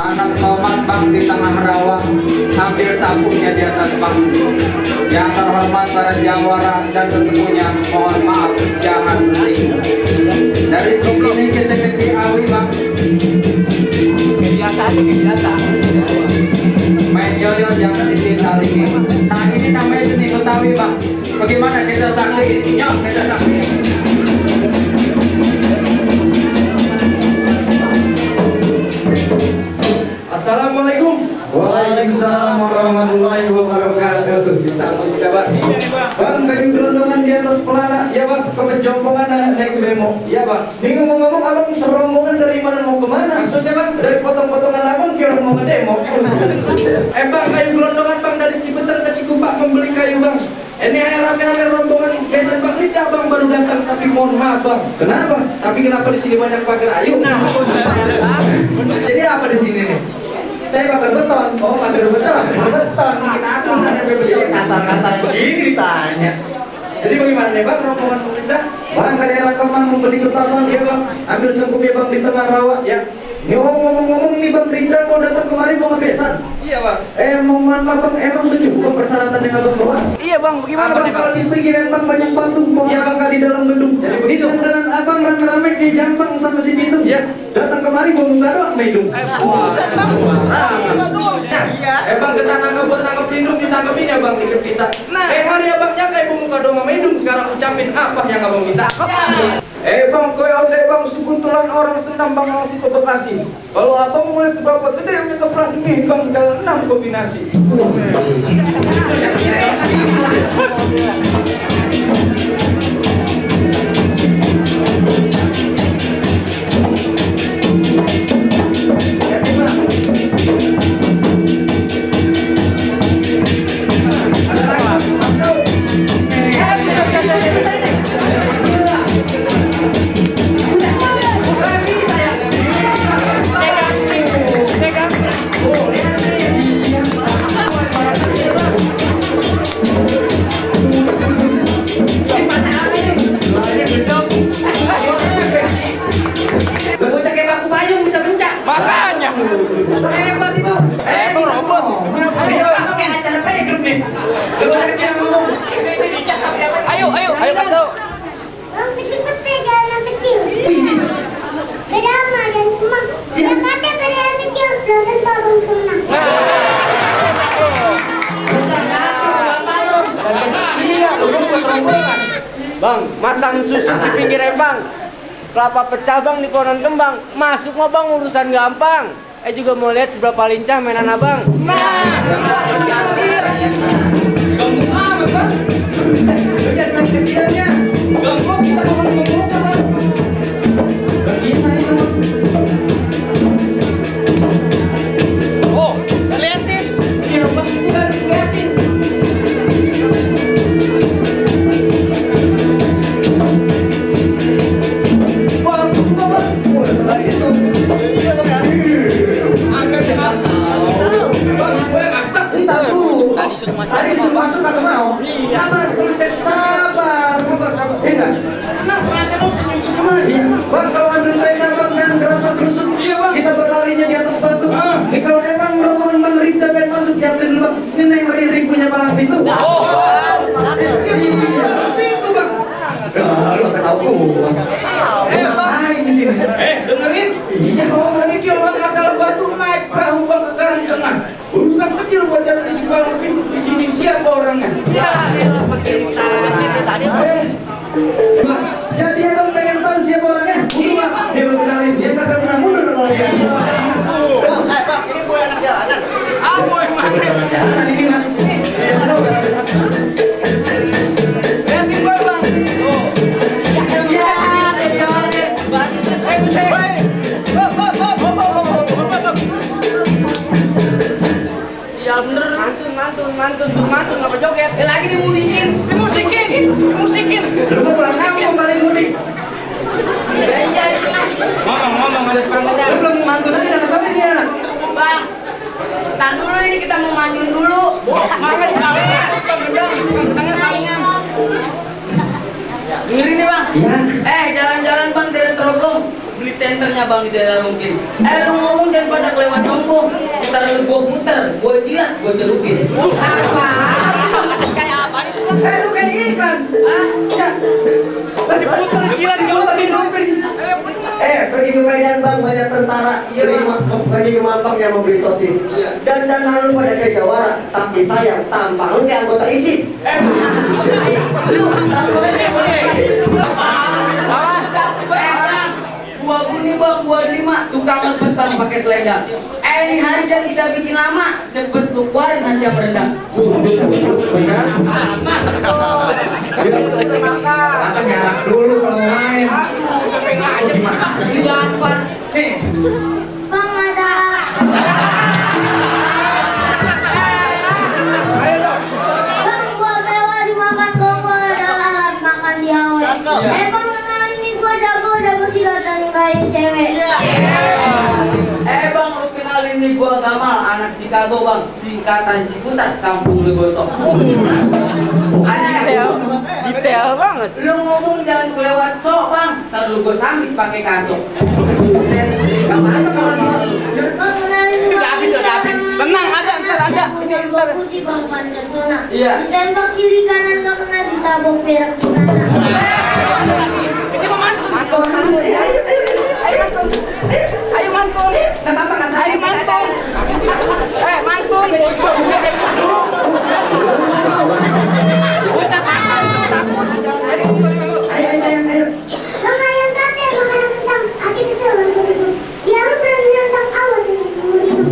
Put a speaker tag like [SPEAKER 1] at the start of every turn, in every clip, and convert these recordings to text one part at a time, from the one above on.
[SPEAKER 1] anak tomat bang di tengah rawa, ambil sapunya di atas panggung. Yang terhormat para jawara dan sesepuhnya, mohon maaf jangan bertinggal. Dari sini kita ke Ciawi bang. Biasa. Main yoyo jangan ditinggalin. Nah ini namanya seni Betawi bang. Bagaimana kita saksiin? Yuk kita saksiin.
[SPEAKER 2] Assalamualaikum.
[SPEAKER 3] Waalaikumsalam warahmatullahi wabarakatuh.
[SPEAKER 2] Sambut kita bang.
[SPEAKER 3] Bang, kayu gelondongan di atas pelana.
[SPEAKER 2] Iya bang.
[SPEAKER 3] Kepejompongan naik demo.
[SPEAKER 2] Iya bang.
[SPEAKER 3] Ini ngomong-ngomong abang serombongan dari mana mau kemana?
[SPEAKER 2] Maksudnya bang?
[SPEAKER 3] Dari potong-potongan abang kira mau ngedemo.
[SPEAKER 2] Bang, kayu gelondongan bang dari Cibeter ke Cikupa membeli kayu bang. Ini rame-rame rombongan besan bang, ini abang baru datang tapi mohon maaf bang.
[SPEAKER 3] Kenapa?
[SPEAKER 2] Tapi kenapa di sini banyak pagar ayu? Nah, jadi apa di sini nih?
[SPEAKER 3] Saya bakar beton.
[SPEAKER 2] Oh, pagar beton.
[SPEAKER 3] Beton.
[SPEAKER 2] Kita ada beli
[SPEAKER 3] Kasar-kasar begini ditanya.
[SPEAKER 2] Jadi bagaimana nih bang rombongan pemerintah?
[SPEAKER 3] Bang, ke daerah Kemang membeli kertasan.
[SPEAKER 2] Iya bang.
[SPEAKER 3] Ambil sengkupnya bang di tengah rawa.
[SPEAKER 2] Ya.
[SPEAKER 3] Ini ngomong-ngomong nih bang Rinda mau datang kemari mau ngebesan.
[SPEAKER 2] Iya bang.
[SPEAKER 3] Mau maaf bang, emang tuh cukup persyaratan yang abang bawa?
[SPEAKER 2] Iya bang, bagaimana
[SPEAKER 3] Abang
[SPEAKER 2] nih
[SPEAKER 3] kalau
[SPEAKER 2] bang?
[SPEAKER 3] di pinggiran bang banyak patung
[SPEAKER 2] Iya,
[SPEAKER 3] bangka di dalam gedung.
[SPEAKER 2] Jadi begitu.
[SPEAKER 3] Dan abang rame-rame kayak Jampang sama si Pitung.
[SPEAKER 2] Iya.
[SPEAKER 3] Datang kemari bawa muka doang medung.
[SPEAKER 2] Buset bang. Iya. Bang kita nangkep buat nangkep lindung ditangkepin ya bang dikit kita. Hari abangnya kayak bunga doma medung sekarang ucapin apa yang abang minta?
[SPEAKER 1] Bang, kowe oleh bang sekuntulan orang senam bang langsung ke Bekasi. Kalau abang mulai seberapa gede yang kita pernah nih bang jalan 6 kombinasi.
[SPEAKER 3] Hebat itu. Bisa ngomong. Dia orang kayak acara playgroup nih. Lu bocah kecil yang ngomong.
[SPEAKER 2] Ayo kasih tau.
[SPEAKER 4] Bang, cepet pegang anak kecil. Beda sama dan semang. Yang kata pada anak kecil, belum tentu abang senang.
[SPEAKER 5] Bang, masang susu di pinggir bang. Kelapa pecah bang di pohon kembang. Masuk mah bang urusan gampang. Juga mau lihat seberapa lincah mainan abang.
[SPEAKER 2] Ganggu amat bang.
[SPEAKER 3] Lu jangan main kecilnya.
[SPEAKER 2] Ganggu kita ngomong-ngomong bang.
[SPEAKER 3] Begini itu.
[SPEAKER 5] Oh, liatin.
[SPEAKER 2] Iya bang, kita liatin. Bang, juga bang.
[SPEAKER 3] Lagi itu. Iya bang.
[SPEAKER 2] Akan dengan bang, boleh kasih.
[SPEAKER 3] Entar dulu. Tadi disuruh masuk kagak mau.
[SPEAKER 2] Sabar,
[SPEAKER 3] Sabar.
[SPEAKER 2] sabar.
[SPEAKER 3] Iya.
[SPEAKER 2] Kenapa ngeliatin lu senyum-senyum aja?
[SPEAKER 3] Iya. Bang, kalau ambil mainan bang jangan gerasa gerusuk.
[SPEAKER 2] Iya, Bang.
[SPEAKER 3] Kita berlarinya di atas batu. Ini kalau emang rombongan bang Rinda pengen masuk jatuh dulu bang. Ini Neng Riri punya palang pintu.
[SPEAKER 2] Itu bang.
[SPEAKER 3] Lu nggak tahu gua.
[SPEAKER 2] Bang.
[SPEAKER 3] Ngapain di sini?
[SPEAKER 2] Dengerin.
[SPEAKER 3] Iya kok.
[SPEAKER 2] Tadi kiloan masalah batu naik perahu bang ke karang tengah. Urusan kecil buat jalan isi palang pintu di sini siapa orangnya?
[SPEAKER 3] Jadi emang pengen tahu siapa orangnya? Iya. Dia mau kenalin. Dia kagak pernah mundur kalau dia. Bang, ini boy anak jalanan.
[SPEAKER 2] Boy mana?
[SPEAKER 3] Jalanan ini nggak. Iya, tahu nggak?
[SPEAKER 2] Liatin boy bang.
[SPEAKER 5] Sial bener. Mantun apa joget?
[SPEAKER 2] Lagi dimudikin.
[SPEAKER 3] Lu mau pulang kampung balik mudik.
[SPEAKER 5] Iya. Ngomong ada sekarangnya.
[SPEAKER 3] Lu belum mantun aja dari sana dia anak.
[SPEAKER 6] Bang, tahan dulu ini kita mau manyun dulu. Maka di tangan, tangan palingan. Dengerin nih bang.
[SPEAKER 3] Iya.
[SPEAKER 6] Jalan-jalan bang dari Trogong beli centernya bang di daerah mungkin. Lu ngomong jangan pada kelewat sombong. Ntar lu gua puter, gua jilat, gua celupin.
[SPEAKER 3] Kayak apa itu bang? Lu kayak iklan.
[SPEAKER 6] Hah?
[SPEAKER 3] Ya. Lagi putar gila di luar di supir.
[SPEAKER 1] Pergi ke Medan bang, banyak tentara.
[SPEAKER 6] Iya, Bang.
[SPEAKER 1] Pergi ke Mampang yang mau beli sosis.
[SPEAKER 6] Iya.
[SPEAKER 1] Dan lalu pada ke Jawara, tapi sayang tampang lu kayak anggota ISIS. Tampangnya kayak anggota ISIS.
[SPEAKER 6] Buah bunyi bang, buah 5 tukang kentang pakai selendang. Ini hari jangan kita bikin lama, cepet lu keluarin nasi yang merendang.
[SPEAKER 1] Benar?
[SPEAKER 3] Kata nyarak dulu kalau main.
[SPEAKER 6] Gampang.
[SPEAKER 3] Nih.
[SPEAKER 4] Bang ada. Bang gua mewah dimakan gua ada alat makan di awe. Bang kenalin nih gua jago silat dan ngerayu cewek.
[SPEAKER 6] Bang lu kenalin nih gua Gamal, anak Chicago bang, singkatan Ciputat, kampung Legosok.
[SPEAKER 5] Detail banget.
[SPEAKER 6] Lu ngomong jangan kelewat sok bang, ntar lu gua sambit pakai kasok.
[SPEAKER 3] Kemana kalau
[SPEAKER 4] Bang kenalin nih
[SPEAKER 5] Udah habis. Tenang, ada.
[SPEAKER 4] Gua putih bang Pancasona.
[SPEAKER 6] Iya.
[SPEAKER 4] Ditembak kiri kanan gak kena ditabok perak di kanan.
[SPEAKER 5] Ayo mantun. Ayo mantun. Mantun.
[SPEAKER 4] Bang ayam kate makan kentang, hati kesel bang dulu. Ya lu berani nantang awas ya seumur hidup.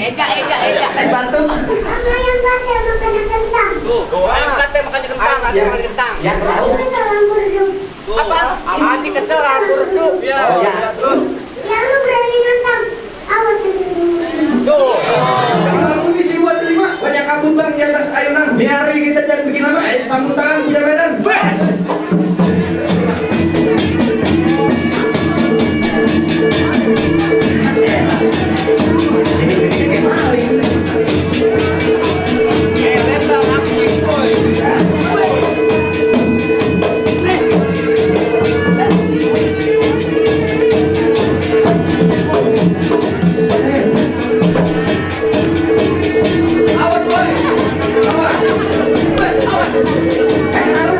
[SPEAKER 6] Ega.
[SPEAKER 3] es batu?
[SPEAKER 4] Bang ayam kate makan kentang.
[SPEAKER 5] Ayo kate makan kentang.
[SPEAKER 3] Ya tahu.
[SPEAKER 4] Kesel bang hidup.
[SPEAKER 5] Apa? Hati kesel aku redup.
[SPEAKER 3] Oh ya, terus
[SPEAKER 4] Ya lu berani nantang awas ya seumur hidup.
[SPEAKER 3] misi buat terima.
[SPEAKER 2] Banyak kabut bang di atas ayunan.
[SPEAKER 3] Di hari kita jangan bikin lama.
[SPEAKER 2] Sambut tangan punya Medan.
[SPEAKER 3] Ini kayak maling.
[SPEAKER 6] Awas boy. Awas.
[SPEAKER 3] Sarung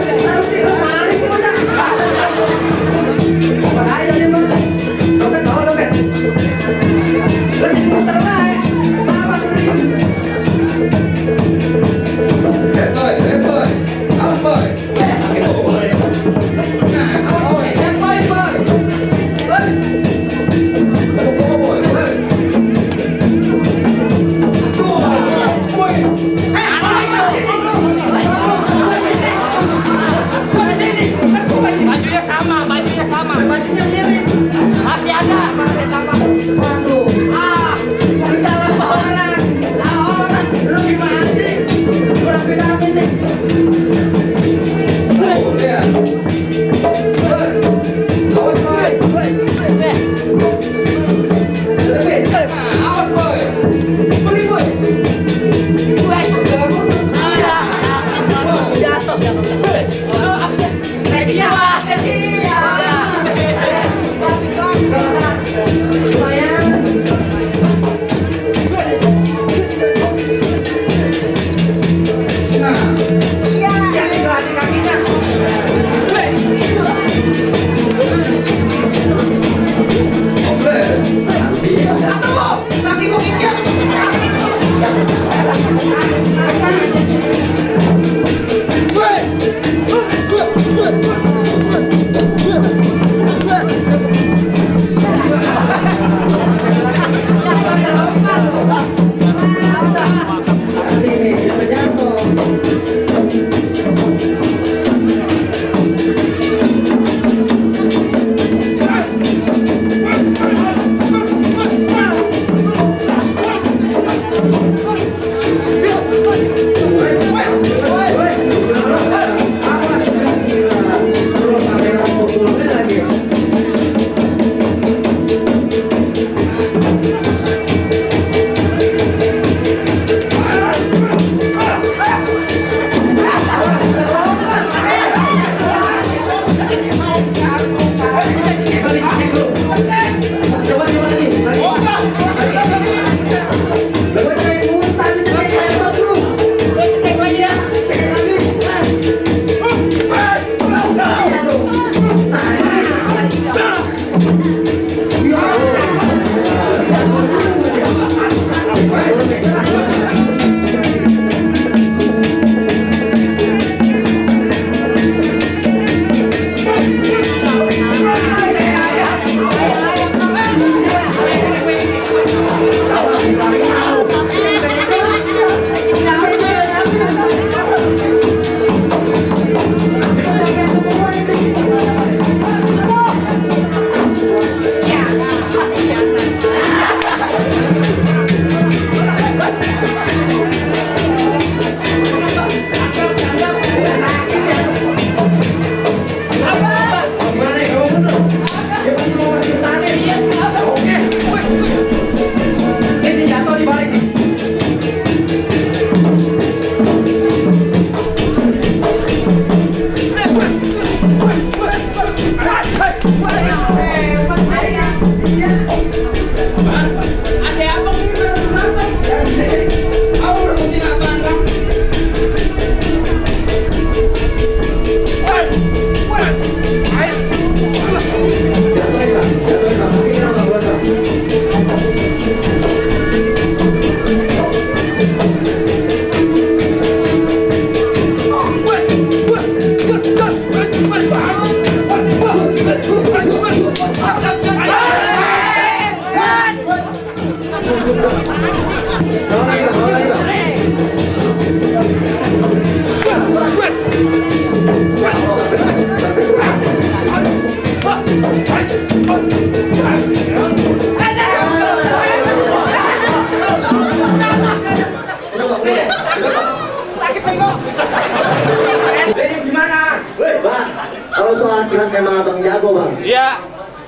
[SPEAKER 3] emang abang jago bang.
[SPEAKER 5] Iya.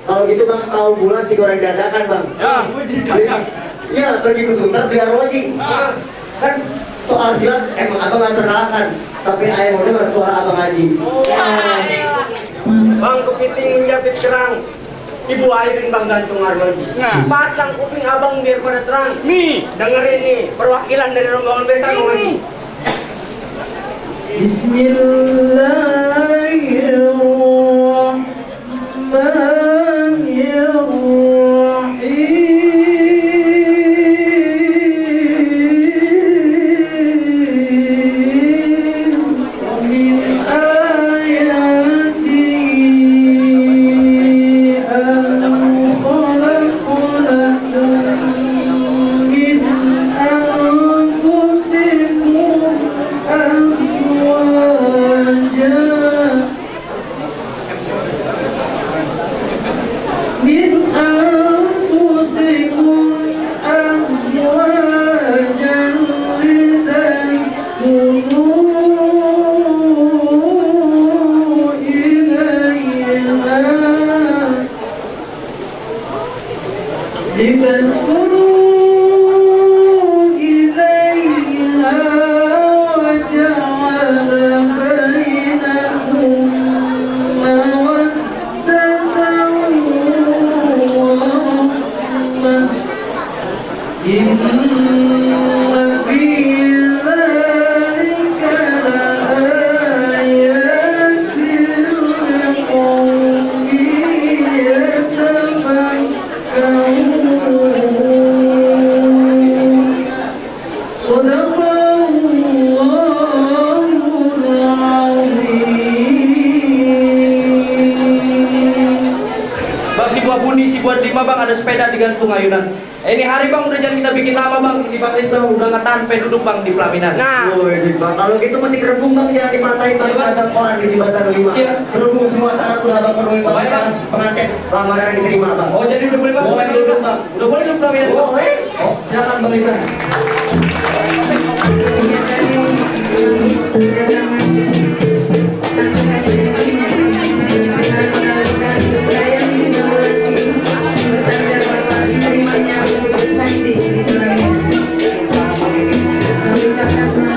[SPEAKER 3] Kalau gitu bang, tahu bulat digoreng dadakan bang.
[SPEAKER 5] Ya.
[SPEAKER 3] Iya, pergi ke Sunter biar loji. Kan soal silat emang abang nggak terkalahkan, tapi ayah mau dengar suara abang Haji.
[SPEAKER 5] Bang kepiting menjepit kerang. Ibu airin bang gantung arloji. Pasang kuping abang biar pada terang. Nih, dengerin nih perwakilan dari rombongan besar Bang Haji.
[SPEAKER 2] Bang, si buah buni, si buah 5 bang, ada sepeda digantung ayunan. Ini hari bang udah jangan kita bikin lama bang, di pakai bang udah nggak tahan duduk bang di pelaminan.
[SPEAKER 5] Nah,
[SPEAKER 3] Woi, bang, kalau gitu mesti kerebung bang, jangan dimatain bang, ada orang di jembatan 5.
[SPEAKER 2] Iya.
[SPEAKER 3] Kerebung semua syarat udah abang penuhin bang,
[SPEAKER 2] Baik,
[SPEAKER 3] sekarang pengantin lamaran yang diterima bang.
[SPEAKER 2] Oh jadi udah boleh bang,
[SPEAKER 3] Boleh duduk, Bang.
[SPEAKER 2] Udah boleh duduk pelaminan bang.
[SPEAKER 3] Boleh.
[SPEAKER 2] Oh silakan bang Rizwan.
[SPEAKER 7] Kami ucapkan selamat